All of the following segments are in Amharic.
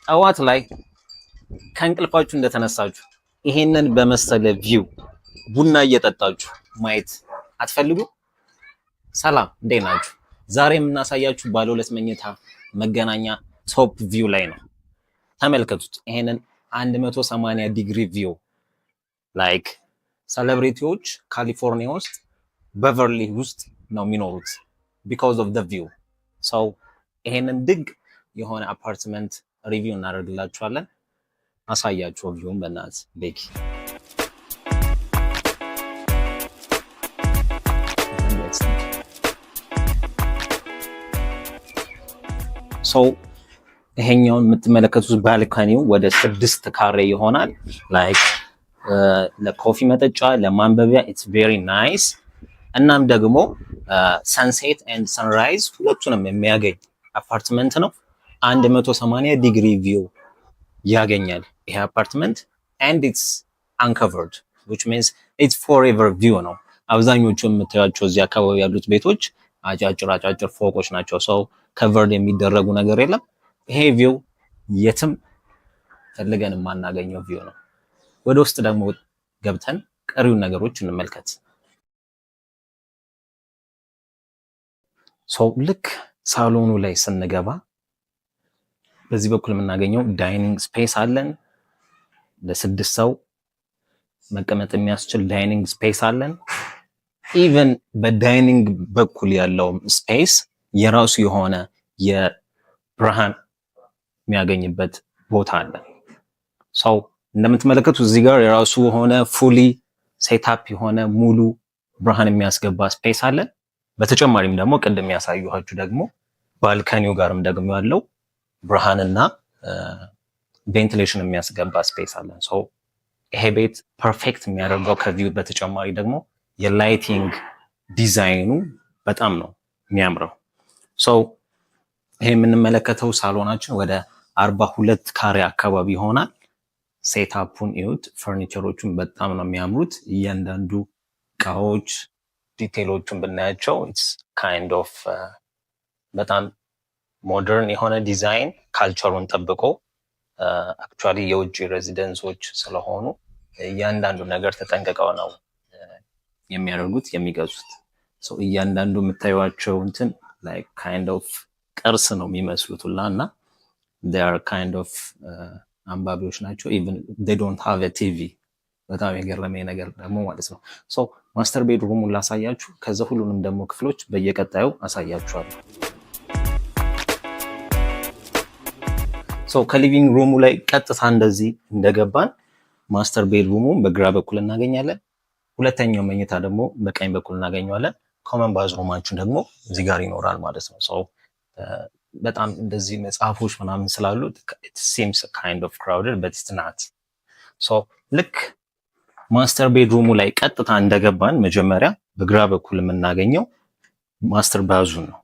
ጠዋት ላይ ከእንቅልፋችሁ እንደተነሳችሁ ይሄንን በመሰለ view ቡና እየጠጣችሁ ማየት አትፈልጉ? ሰላም፣ እንዴት ናችሁ? ዛሬ የምናሳያችሁ ባለ ሁለት መኝታ መገናኛ top view ላይ ነው። ተመልከቱት ይሄንን 180 ዲግሪ view። Like celebrity ዎች ካሊፎርኒያ ውስጥ በቨርሊ ውስጥ ነው የሚኖሩት because of the view። So ይሄንን ድንቅ የሆነ አፓርትመንት review እናደርግላችኋለን። አሳያችሁ view ን በእናት ቤኪ። So ይሄኛውን የምትመለከቱት balcony ው ወደ 6 ካሬ ይሆናል። Like ለ coffee መጠጫ፣ ለማንበቢያ it's very nice። እናም ደግሞ sunset and sunrise ሁለቱንም የሚያገኝ አፓርትመንት ነው። 180 ዲግሪ view ያገኛል ይሄ አፓርትመንት and it's uncovered, which means it's forever view ነው። አብዛኞቹ የምታዩቸው እዚህ አካባቢ ያሉት ቤቶች አጫጭር አጫጭር ፎቆች ናቸው። So covered የሚደረጉ ነገር የለም። ይሄ view የትም ፈልገን የማናገኘው view ነው። ወደ ውስጥ ደግሞ ገብተን ቀሪውን ነገሮች እንመልከት። So ልክ ሳሎኑ ላይ ስንገባ በዚህ በኩል የምናገኘው dining space አለን። ለ6 ሰው መቀመጥ የሚያስችል dining space አለን። Even በ dining በኩል ያለው space የራሱ የሆነ የብርሃን የሚያገኝበት ቦታ አለ። So እንደምትመለከቱ እዚህ ጋር የራሱ የሆነ fully setup የሆነ ሙሉ ብርሃን የሚያስገባ space አለን። በተጨማሪም ደግሞ ቅድም ያሳየኋችሁ ደግሞ balcony ው ጋርም ደግሞ ያለው ብርሃንና ventilation የሚያስገባ space አለን። So ይሄ ቤት perfect የሚያደርገው ከ view በተጨማሪ ደግሞ የ lighting design ኑ በጣም ነው የሚያምረው። So ይሄ የምንመለከተው ሳሎናችን ወደ 42 ካሬ አካባቢ ይሆናል። Setup ኡን እዩት። ፈርኒቸሮቹን በጣም ነው የሚያምሩት። እያንዳንዱ እቃዎች detail ኦቹን ብናያቸው it's kind of በጣም modern የሆነ design culture ኡን ጠብቆ፣ actually የውጭ residence ኦች ስለሆኑ እያንዳንዱ ነገር ተጠንቅቀው ነው የሚያደርጉት፣ የሚገዙት። እያንዳንዱ የምታዩቸው እንትን like kind of ቅርስ ነው የሚመስሉት ሁላ እና they are kind of አንባቢዎች ናቸው። Even they don't have a TV፣ በጣም የገረመኝ ነገር ደግሞ ማለት ነው። So master bedroom ኡን ላሳያችሁ፣ ከዛ ሁሉንም ደግሞ ክፍሎች በየቀጣዩ አሳያችኋለሁ። So ከ living room ኡ ላይ ቀጥታ እንደዚህ እንደገባን master bedroom ኡን በግራ በኩል እናገኛለን። ሁለተኛው መኝታ ደግሞ በቀኝ በኩል እናገኘዋለን። Common bathroom ኣችን ደግሞ እዚህ ጋር ይኖራል ማለት ነው። So በጣም እንደዚህ መጽሐፎች ምናምን ስላሉ it seems kind of crowded, but it's not። So ልክ master bedroom ኡ ላይ ቀጥታ እንደገባን መጀመሪያ በግራ በኩል የምናገኘው master bath ኡን ነው።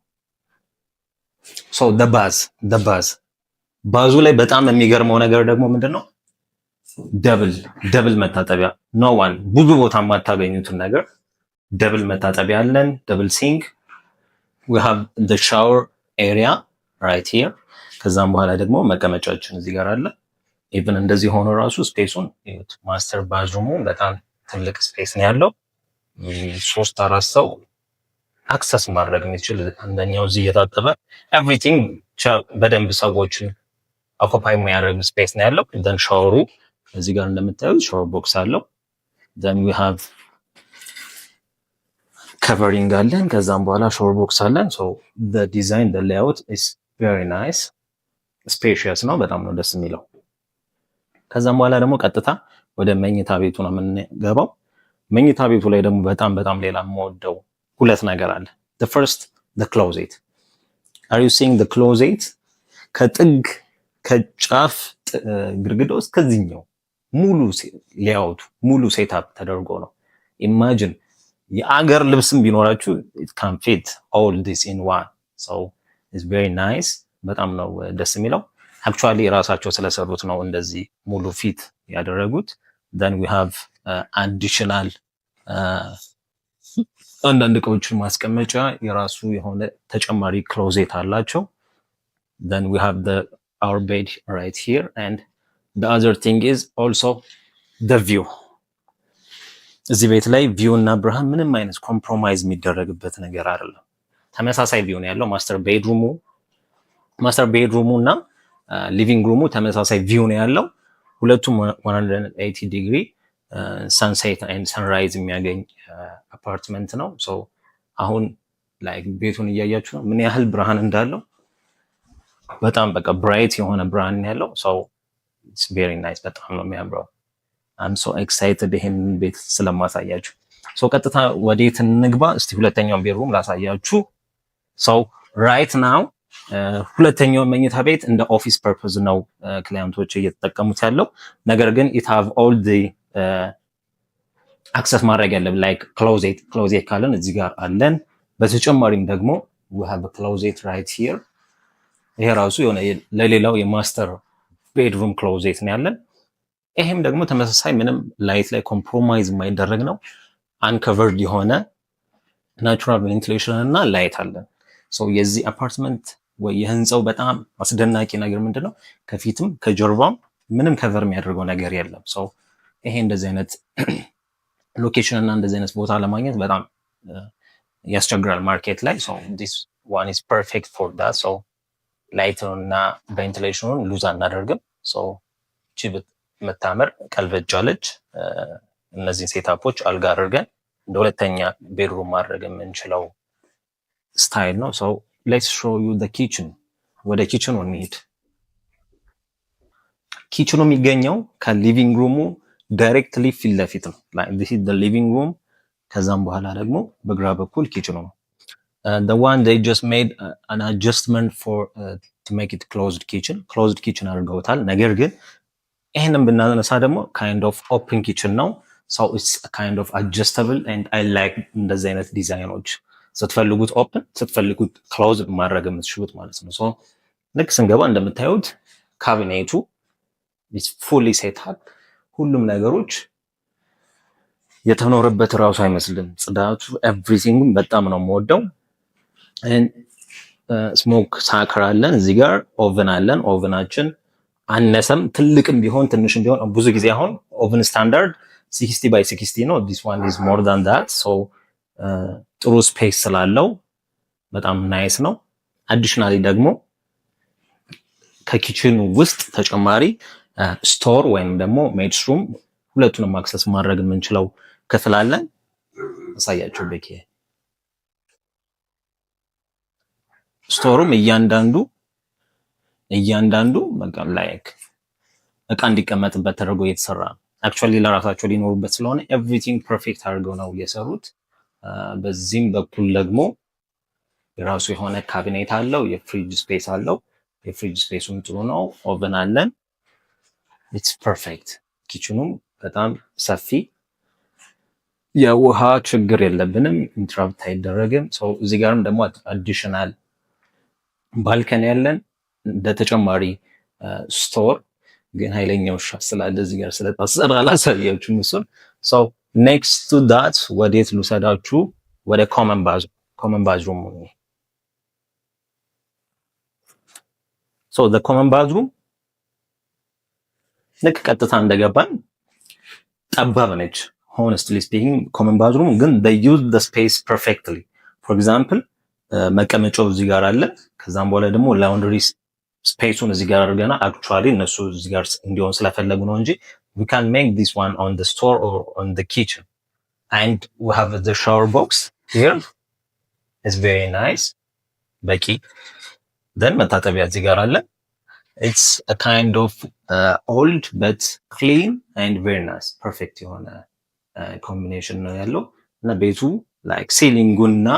So the bath ኡ ላይ በጣም የሚገርመው ነገር ደግሞ ምንድነው? Double መታጠቢያ፣ no one ብዙ ቦታ የማታገኙትን ነገር፣ double መታጠቢያ አለን። Double sink, we have the shower area right here። ከዛም በኋላ ደግሞ መቀመጫችን እዚህ ጋር አለ። Even እንደዚህ ሆኖ ራሱ space ኡን እዩት። Master bathroom ኡ በጣም ትልቅ space ነው ያለው። ሶስት አራት ሰው access ማድረግ የሚችል፣ አንደኛው እዚህ እየታጠበ everything በደንብ ሰዎችን occupy የሚያደርግ space ነው ያለው። Then shower ኡ እዚህ ጋር እንደምታዩት shower box አለው። Then we have covering አለን። ከዛም በኋላ shower box አለን። So the design, the layout is very nice, spacious ነው። በጣም ነው ደስ የሚለው። ከዛም በኋላ ደግሞ ቀጥታ ወደ መኝታ ቤቱ ነው የምንገባው። መኝታ ቤቱ ላይ ደግሞ በጣም በጣም ሌላ የምወደው ሁለት ነገር አለ። The first, the closet. Are you seeing the closet? ከጥግ ከጫፍ ግድግዳው እስከዚህኛው ሙሉ layout ኡ ሙሉ setup ተደርጎ ነው። Imagine የአገር ልብስም ቢኖራችሁ it can fit all this in one, so it's very nice። በጣም ነው ደስ የሚለው። Actually ራሳቸው ስለሰሩት ነው እንደዚህ ሙሉ fit ያደረጉት። Then we have additional አንዳንድ እቃዎችን ማስቀመጫ የራሱ የሆነ ተጨማሪ closet አላቸው። Then we have the our bed right here, and the other thing is also the view። እዚህ ቤት ላይ view እና ብርሃን ምንም አይነት compromise የሚደረግበት ነገር አይደለም። ተመሳሳይ view ነው ያለው። Master bedroom ኡ እና living room ኡ ተመሳሳይ view ነው ያለው። ሁለቱም 180 degree sunset and sunrise የሚያገኝ አፓርትመንት ነው። So አሁን like ቤቱን እያያችሁ ነው ምን ያህል ብርሃን እንዳለው። በጣም በቃ bright የሆነ ብርሃን ያለው። So it's very nice። በጣም ነው የሚያምረው። I'm so excited ይሄንን ቤት ስለማሳያችሁ። So ቀጥታ ወዴት እንግባ? እስቲ ሁለተኛውን bedroom ላሳያችሁ። So right now ሁለተኛው መኝታ ቤት እንደ office purpose ነው client ኦች እየተጠቀሙት ያለው። ነገር ግን it have all the access ማድረግ ያለብን like closet ካለን እዚህ ጋር አለን። በተጨማሪም ደግሞ we have closet right here። ይሄ ራሱ የሆነ ለሌላው የ master bedroom closet ነው ያለን። ይሄም ደግሞ ተመሳሳይ ምንም light ላይ compromise የማይደረግ ነው። Uncovered የሆነ natural ventilation እና light አለን። የዚህ አፓርትመንት ወይ የህንፃው በጣም አስደናቂ ነገር ምንድን ነው? ከፊትም ከጀርባም ምንም cover የሚያደርገው ነገር የለም። So ይሄ እንደዚህ አይነት location እና እንደዚህ አይነት ቦታ ለማግኘት በጣም ያስቸግራል market ላይ። This one is perfect for that። So light ኡን እና ventilation ኑን lose አናደርግም። እቺ የምታምር ቀልበጃለች። እነዚህን setup ኦች አልጋ አድርገን እንደ ሁለተኛ bedroom ማድረግ የምንችለው style ነው። So let's show you the kitchen። ወደ kitchen ኑ እንሂድ። Kitchen ኑ የሚገኘው ከ living room ኡ directly ፊት ለፊት ነው። This is the living room። ከዛም በኋላ ደግሞ በግራ በኩል kitchen ኑ ነው። The one they just made an adjustment for to make it closed kitchen፣ closed kitchen አድርገውታል። ነገር ግን ይሄንን ብናነሳ ደግሞ kind of open kitchen ነው። So it's kind of adjustable and I like እንደዚህ አይነት ዲዛይኖች፣ ስትፈልጉት open ስትፈልጉት closed ማድረግ የምትችሉት ማለት ነው። So ልክ ስንገባ እንደምታዩት cabinet ኡ fully set up፣ ሁሉም ነገሮች የተኖረበት እራሱ አይመስልም። ጽዳቱ everything በጣም ነው የምወደው። Smoke ሳከር አለን እዚህ ጋር፣ oven አለን። Oven ኣችን አነሰም ትልቅም ቢሆን ትንሽም ቢሆን ብዙ ጊዜ አሁን oven standard 60 by 60 ነው። This one is more than that። So ጥሩ space ስላለው በጣም nice ነው። Additionally ደግሞ ከ kitchen ውስጥ ተጨማሪ store ወይም ደግሞ maid's room ሁለቱንም access ማድረግ የምንችለው ክፍል አለን። አሳያችሁ ቤኪ። Store ኡም እያንዳንዱ በቃ like እቃ እንዲቀመጥበት ተደርጎ እየተሰራ ነው። Actually ለራሳቸው ሊኖሩበት ስለሆነ everything perfect አድርገው ነው የሰሩት። በዚህም በኩል ደግሞ የራሱ የሆነ ካቢኔት አለው። የ fridge space አለው። የ fridge space ኡም ጥሩ ነው። Oven አለን። It's perfect። Kitchen ኑም በጣም ሰፊ፣ የውሃ ችግር የለብንም። Interrupt አይደረግም። እዚህ ጋርም ደግሞ additional balcony ያለን እንደ ተጨማሪ store፣ ግን ኃይለኛ ውሻ ስላለ እዚህ ጋር ስለታሰረ አላሳያችሁም እሱን። So next to that ወዴት ልውሰዳችሁ? ወደ common bathroom። So the common bathroom ልክ ቀጥታ እንደገባን ጠባብ ነች። Honestly speaking common bathroom ግን they use the space perfectly። For example መቀመጫው እዚህ ጋር አለ። ከዛም በኋላ ደግሞ laundry space ኡን እዚህ ጋር አድርገና actually እነሱ እዚህ ጋር እንዲሆን ስለፈለጉ ነው እንጂ we can make this one on the store or on the kitchen, and we have the shower box here። It's very nice። በቂ then መታጠቢያ እዚህ ጋር አለ። It's a kind of old but clean and very nice፣ perfect የሆነ combination ነው ያለው። እና ቤቱ like ceiling ጉና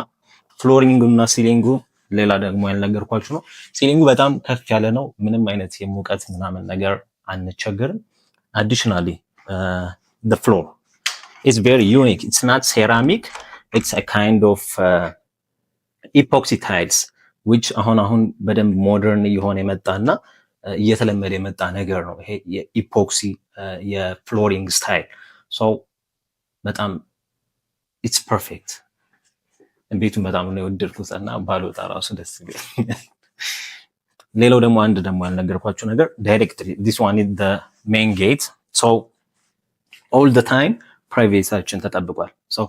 flooring ጉና ceiling ጉ ሌላ ደግሞ ያልነገርኳችሁ ነው። Ceiling ጉ በጣም ከፍ ያለ ነው። ምንም አይነት የሙቀት ምናምን ነገር አንቸገርም። Additionally the floor is very unique። It's not ceramic፣ it's a kind of epoxy tiles, which አሁን አሁን በደንብ modern እየሆነ የመጣና እየተለመደ የመጣ ነገር ነው። ይሄ የ epoxy የ flooring style፣ so በጣም it's perfect። ቤቱን በጣም ነው የወደድኩት እና ባልወጣ ራሱ ደስ ይለኛል። ሌላው ደግሞ አንድ ደግሞ ያልነገርኳችሁ ነገር directly this one is the main gate, so all the time privacy ያችን ተጠብቋል። So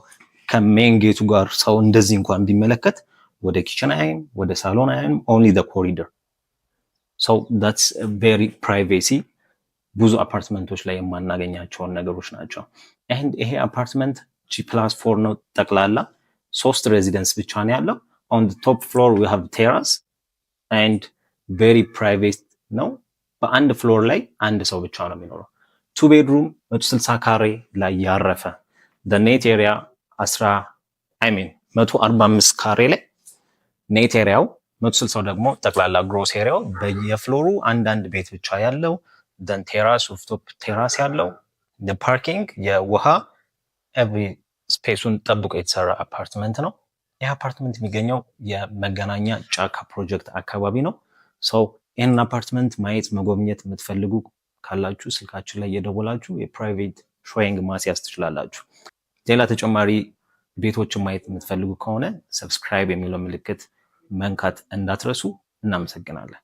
ከ main gate ኡ ጋር ሰው እንደዚህ እንኳን ቢመለከት ወደ kitchen አያይም፣ ወደ ሳሎን አያይም፣ only the corridor. So that's very privacy። ብዙ አፓርትመንቶች ላይ የማናገኛቸውን ነገሮች ናቸው። And ይሄ አፓርትመንት G+4 ነው። ጠቅላላ ሶስት residence ብቻ ነው ያለው። On top floor we have terrace and very private ነው። በአንድ floor ላይ አንድ ሰው ብቻ ነው የሚኖረው። Two bedroom 160 ካሬ ላይ ያረፈ፣ net area 10, I mean 145 ካሬ ላይ net area ው፣ 160 ደግሞ ጠቅላላ gross area ው፣ በየ floor ኡ አንዳንድ ቤት ብቻ ያለው፣ then terrace, rooftop terrace ያለው፣ parking፣ የውሃ every space ኡን ጠብቆ የተሰራ አፓርትመንት ነው። ይህ አፓርትመንት የሚገኘው የመገናኛ ጫካ ፕሮጀክት አካባቢ ነው። So ይህንን አፓርትመንት ማየት መጎብኘት የምትፈልጉ ካላችሁ ስልካችን ላይ እየደወላችሁ የ private showing ማስያዝ ትችላላችሁ። ሌላ ተጨማሪ ቤቶችን ማየት የምትፈልጉ ከሆነ subscribe የሚለው ምልክት መንካት እንዳትረሱ። እናመሰግናለን።